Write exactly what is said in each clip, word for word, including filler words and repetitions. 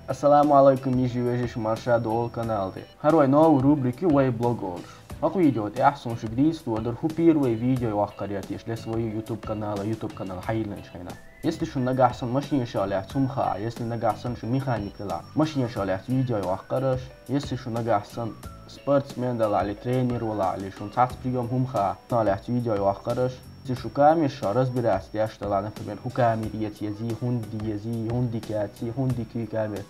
Ассаламу алайкум, йижарий, вежарий, марша дола канал тӀа. ХӀара вай новый рубрика ю, вай блог олуш. ХӀокху видео тӀехь суна шуьга дийца лууш ду хӀун первый видео йоккхур я те для своего YouTube канала, YouTube канал хьайиллинчу хенахь. Если шуна нагахь санна машинашах лаьцна хӀума хаа, если нагахь санна шу механик делахь, машинашах лаьцна видео йоккхур аш, если шу нагахь санна спортсмен делахь или тренер валахь, или шуна цхьацца приём хӀума хаа, цунах лаьцна видео йоккхур аш, если шу камерашах разбираться деш делахь, например, хӀун камера эца езий, хӀунда езий, хӀунда дика яций, хӀунда дика ю камера,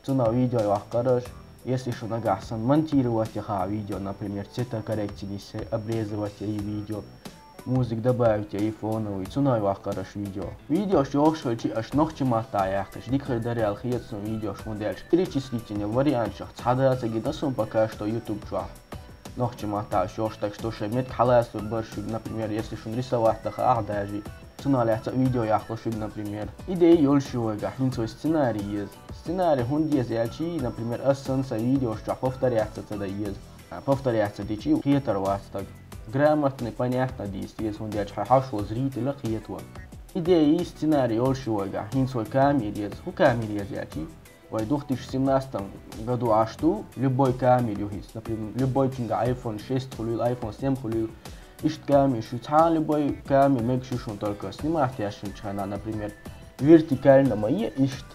цунах видео йоккхур аш, если шу нагахь санна монтировать ян хаа видео, например, цветокоррекция йисай, обрезывать яй видео, музыка добавить яй фоновый, цунах йоккхур аш видео. Видеош йохуш хилча аш нохчийн маттахь яьккхича дика хир дара аьлла хета суна видеош, хӀунда аьлча перечислительный варианташах цхьа а ца гина суна пока что YouTube чохь. Нохчийн маттахь аш йохуш, так что шайн меттиг хьалаца лур бара шуьга, например, если шуна рисовать дан хаахь даже, цунах лаьцна а видео яккхал шуьга, например. Идея йолуш ю вайгахь, хӀинца вай сценарий еза. Сценарий хӀунда еза аьлча, например, ас санна сайн видеош чохь повторяться ца дан еза. А, повторяться дичи, кхетар вац стаг. Грамотный, понятно дийца деза, хӀунда аьлча хьайн хьошо зритель кхета ван. Идея и сценарий йолуш ю вайгахь, хӀинца вай камера еза. ХӀун камера еза аьлча, вай две тысячи семнадцатом году Ӏаш ду, любой камера ю хӀинца. Например, любой чуьнга iPhone шесть хуьлийла, iPhone семь хуьлийла. Иштта камера шу, цхьа а любой камера мегаш ю шуна, только снимать еш йолчу хенахь, например, вертикально ма е иштта,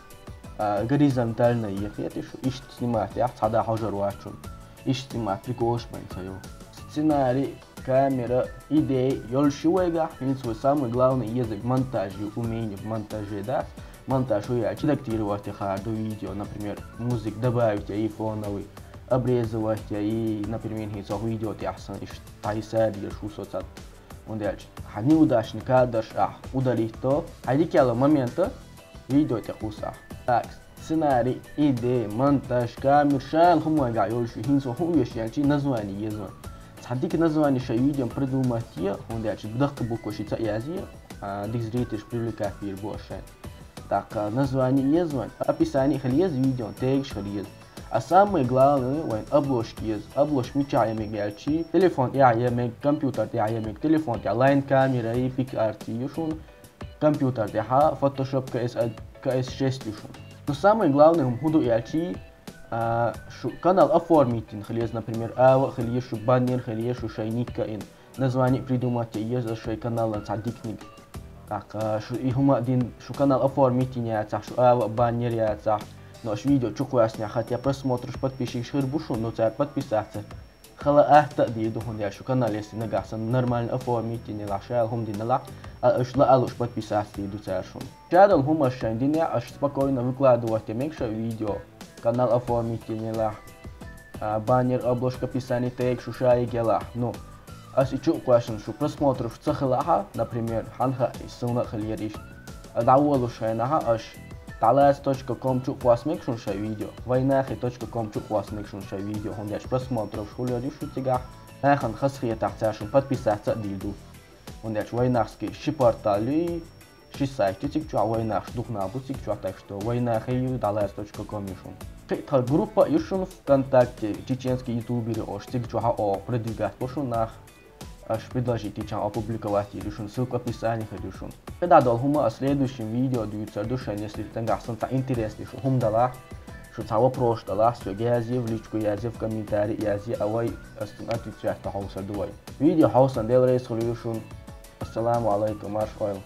а, горизонтально е, хетий шу, иштта снимать яхь, цхьа а хьожур вац шуна. Иштта снимать приколаш бен ца ю. Сценарий, камера, идея йолуш ю вайгахь, хӀинца вай самый главный езарг монтаж ю, умение в монтаже, да? Монтаж хӀун ю аьлча, редактировать ян хаар ду видео, например, музыка добавить яй фоновый, обрезывать яй, например, хӀинца хӀокху видео тӀехь санна иштта дӀайисар дезаш ву со цхьацца. ХӀунда аьлча хьан неудачный кадрш ахь удалить до, хьайн дика йолу момент видео тӀе кхуссу ахь. Так, сценарий, идея, монтаж, камера, шайна хӀума вайгахь йолуш ю, хӀинца вай хӀун веш аьлча, название еза вайн. Цхьа дика название шайн видеон придумать е, хӀунда аьлча даккха букваш ца язъе, а, дика зрителаш привлекать бийр бу аш шайна. ТӀаккха название еза вайн, описание хила еза видеон, тегаш хила еза. А самое главное, вайн обложка еза. Обложка мичахь е мега аьлча, телефон тӀехь е мега, компьютер тӀехь е мега, телефон тӀехь Line камера и, PicsArt ю шуна, компьютер тӀехь Photoshop К С, К С шесть ю шуна. Ну, самое главное хӀума хӀун ду аьлча, а, шу канал оформить йина хила еза, например, ава а хила еза шу, баннер хила еза шу шайн ник а йина. Название придумать е еза шайн каналан цхьа диканиг. ТӀаккха шу и хӀума а дина, шу канал оформить йина яцахь, шу ава а баннер яцахь, но аш видео чу кхоьссинехь, хотя просмотраш, подписчикаш хир бу шуна, но цара подписаться хала атта а дийр ду, хӀунда аьлча шу канал если нагахь санна нормально оформить йина елахь, шайла хӀума дина елахь, а, аш лаалуш подписаться дийр ду цара шуна. Шадолу хӀума аш шайн динехь, аш спокойно выкладывать ян мега шайн видео, канал оформить йина елахь, а, баннер, обложка, описание, тег шу шайиг елахь. Ну, ас и чу а кхоьссина шу просмотров ца хилахь, например, хьан хаьа, и суна а хилира иштта. А дӀаволуш хенахь аш дӀалаца точка ком чу а кхосса мега шуна шайн видео, вайнахи точка ком чу а кхосса мега шуна шайн видео, хӀунда аьлча просмотров хуьлур ю шу цигахь, нахана хазахетахь цара шуна подписаться а дийр ду. ХӀунда аьлча вайнахский ши портал ю, ши сайт ю цига чохь, вайнахаш дукха нах бу цига чохь, так что вайнахи ю, дӀалаца точка ком ю шуна. Кхин тхан группа а ю шуна ВКонтакте, чеченский ютуберы олуш, цига чохь а оха продвигать бо шуна нах. Аш предложить йича опубликовать йийр ю шуна, ссылка в описании хир ю шуна. Кхин дӀадолу хӀума ас следующем видео дуьйцур ду шайна, если нагахь санна цхьа интересный шу хӀума далахь, шу цхьа вопрос далахь, соьга язъе, в личку язъе, в комментарии язъе, а вай ас цунна отвечать дан хьовсур ду вай. Видео хьовсан, Дела реза хуьлийла шуна. Ассаламу алайкум, марша Ӏойла.